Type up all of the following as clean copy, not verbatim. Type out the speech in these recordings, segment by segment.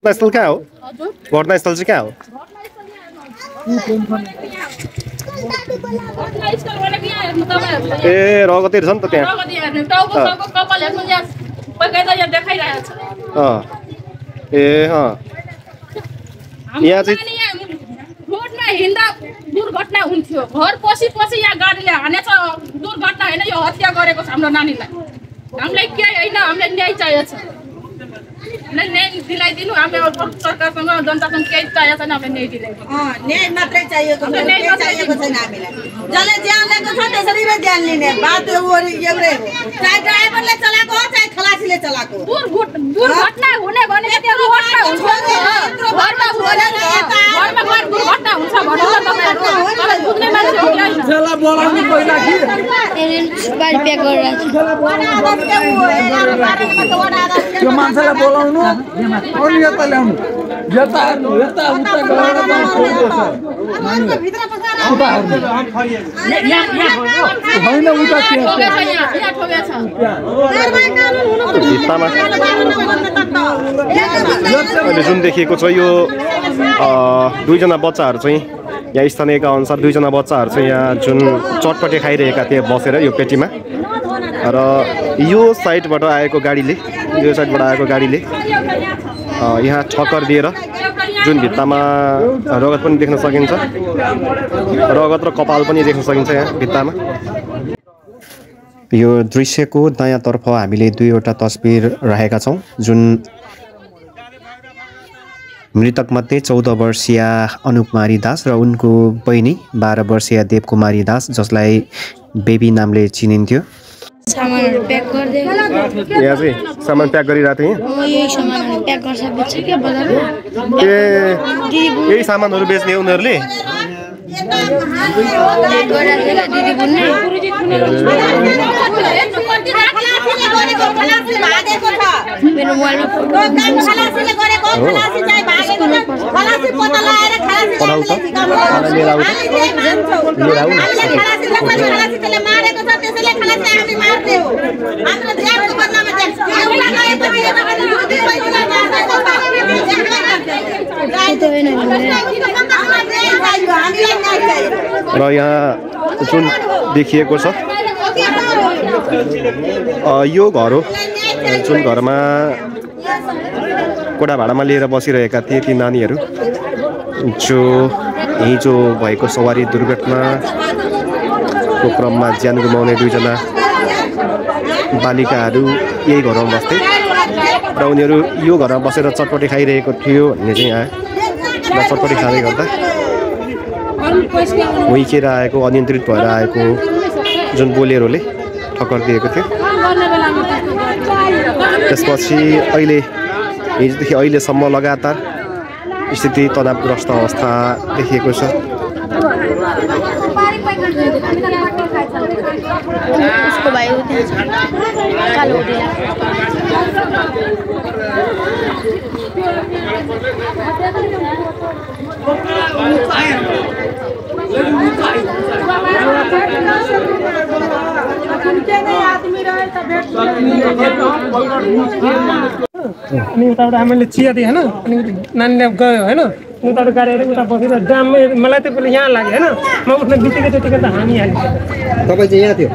घटनास्थल कहाँ हो? घटनास्थल चाहिँ कहाँ हो? ए रगतीहरु छ नि त त्यहाँ। ए यहाँ चाहिँ रोडमा हिँड्दा दुर्घटना हुन्थ्यो। घर पछि यहाँ गाडीले हानेछ, दुर्घटना हैन, यो हत्या गरेको छ हाम्रो नानीलाई। हामीलाई के हैन, हामीलाई न्याय चाहिएको छ। हामीलाई न्याय दिलाइदिनु। हामी सरकारसँग जनतासँग केही चाहिएको छैन, हामीलाई न्याय दिलाइदिनु। न्याय मात्रै चाहिएको छ, न्याय चाहिएको छैन हामीलाई। जसले ज्यान लिएको छ त्यसरी नै ज्यान लिने बात एउटै हो। चाहे ड्राइभरले चलाएको हो चाहे खलासीले चलाएको हो। दुर्घटना हुने भनेको त्यो रोडमा हुन्छ। घरमा दुर्घटना हुन्छ भन्नु त तपाईहरु। तर बुझ्ने मान्छे हुँदैन। जला बोलाउनु पहिला कि बारी प्याक गरेर त्यो मान्छेलाई बोलाउनु अनि यता ल्याउनु। यता उता गरेर होइन उता अहिले जुन देखिएको छ यो दुईजना बच्चाहरू चाहिँ यहाँ स्थानीयका अनुसार दुईजना बच्चाहरू चाहिँ यहाँ जुन चटपटे खाइरहेका थिए बसेर यो पेटीमा र यो साइडबाट आएको गाडीले यहाँ ठक्कर दिएर जुन भित्तामा रगत पनि देख्न सकिन्छ। रगत र कपाल पनि देख्न सकिन्छ यहाँ भित्तामा। यो दृश्यको दायाँतर्फ हामीले दुईवटा तस्बिर राखेका छौँ। जुन मृतकमध्ये 14 वर्षीय अनुकुमारी दास र उनको बहिनी 12 वर्षीय देवकुमारी दास, जसलाई बेबी नामले चिनिन्थ्यो। सामानहरु प्याक गर्दै यहाँ चाहिँ सामान प्याक गरिरहेको थिएँ। यही सामानहरु प्याक गर्छ बेच्छ के बजारमा। यही सामानहरु बेच्ने उनीहरूले। दिदी बुन्ने मेरो मोबाइलमा फोटो खलासीले गरेको खलासी चाहिँ भागेको खलासी पत्ता लगाएर खलासी खलासीले मारेको छ। त्यसैले खलासी हामी मार्ने हो। हाम्रो ज्यानको बदलामा र यहाँ जुन देखिएको छ यो घर हो जुन घरमा कोठा भाडामा लिएर बसिरहेका थिए ती नानीहरू, जो हिजो भएको सवारी दुर्घटनाको क्रममा ज्यान गुमाउने दुईजना बालिकाहरू यही घरमा बस्थे र उनीहरू यो घरमा बसेर चटपटी खाइरहेको थियो भन्ने चाहिँ यहाँ चटपटी खाँदै गर्दा हुइकेर आएको अनियन्त्रित भएर आएको जुन बोलेरोले ठक्कर दिएको थियो। त्यसपछि हिजोदेखि अहिलेसम्म लगातार स्थिति तनावग्रस्त अवस्था देखिएको छ। अनि उताबाट आमाले चिया दिए हैन, अनि नानीले गयो हैन, उताबाट गाडी उता बसेर जाममा मलाई त पहिले यहाँ लाग्यो हैन, म उठ्न बित्तिकै त्यतिकै त हानिहाल्यो। तपाईँ चाहिँ यहाँ थियो?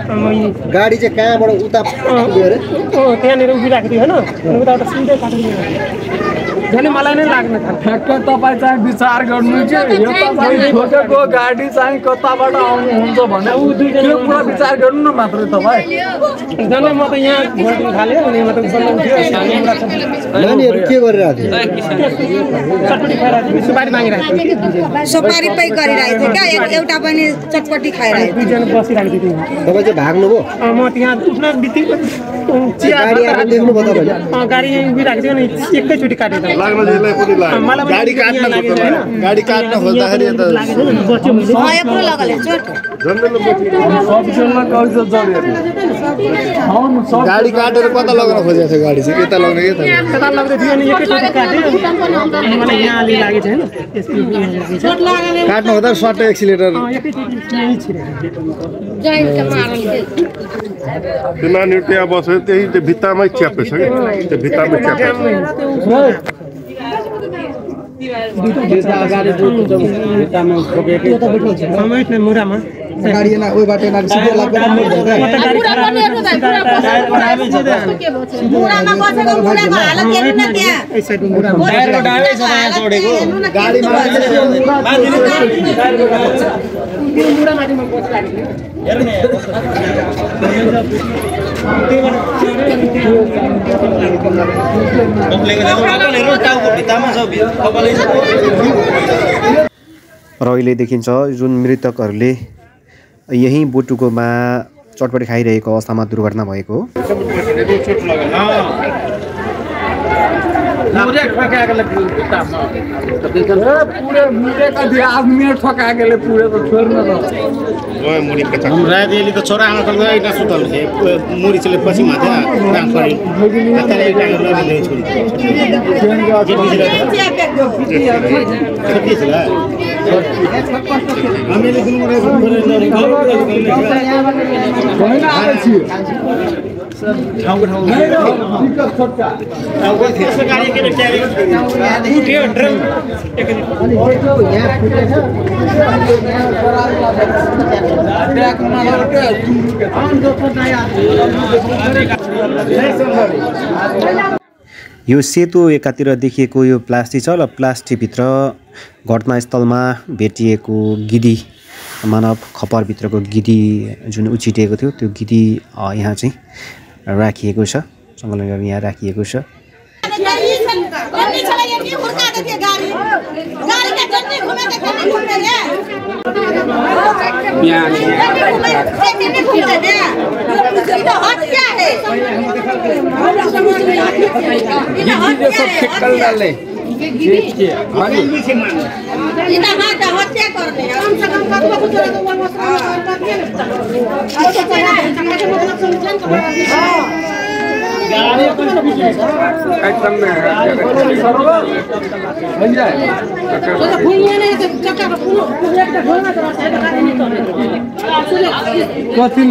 गाडी चाहिँ कहाँबाट उता पुग्यो अरे? त्यहाँनिर उभिरहेको थियो हैन, अनि उताबाट सिधै काटेर झन् मलाई नै लाग्न थाल्यो। ठ्याक्क तपाईँ चाहिँ विचार गर्नु कि यो तपाईँ ठोकेको गाडी चाहिँ कताबाट आउनुहुन्छ भने ऊ दुईजना पुरा विचार गर्नु न मात्र तपाईँ। झन् म त यहाँ बोल्न थाल्यो अनि म त बोल्न थियो। नानीहरू के गरिरहेको थियो? चटपटी खाइरहेको थियो, सुपारी मागिरहेको थियो। सुपारी पै गरिरहेको थियो क्या, एउटा पनि चटपटी खाइरहेको थियो। दुईजना बसिरहेको थियो। तपाईँ चाहिँ भाग्नुभयो? म त्यहाँ उठ्न बित्तिकै चिया देख्नुभयो तपाईँले? गाडी यहाँ उभिरहेको थियो अनि एकैचोटि काटेर गाडी काट्न खोज्दाखेरि गाडी काटेर कता लगाउन खोजेको थियो? गाडी चाहिँ यता लगाउने कता लाग्दै थियो अनि एकैचोटि काट्यो अनि मलाई यहाँ अलि लागेको छैन। काट्नु हुँदा सर्ट एक्सिलेटर त्यो नानीहरू त्यहाँ बसेर त्यही त्यो भित्तामै च्यापेछ कि त्यो भित्तामै च्यापेछ। मुरामा गाडी ना ओइ बाटे ना सिधै लाग्दैन मुरामा बसेको मुराको हालत हेर्नु न त्यहाँ टायरको डाबै छ यहाँ जोडेको गाडीमा मुरामाथि बसिरहेको हेर्ने र अहिले देखिन्छ जुन मृतकहरूले यही बोटुकोमा चटपटी खाइरहेको अवस्थामा दुर्घटना भएको हो। राजेले त छोरा आमा कल गए सुतल मुरी चले पछि माथि काम गरे यो सेतो एकातिर देखिएको यो प्लास्टिक छ र प्लास्टिकभित्र घटनास्थलमा भेटिएको गिदी मानव खपरभित्रको गिदी जुन उछिटिएको थियो त्यो गिदी यहाँ चाहिँ राखिएको छ, सङ्कलन गरेर यहाँ राखिएको छ। कति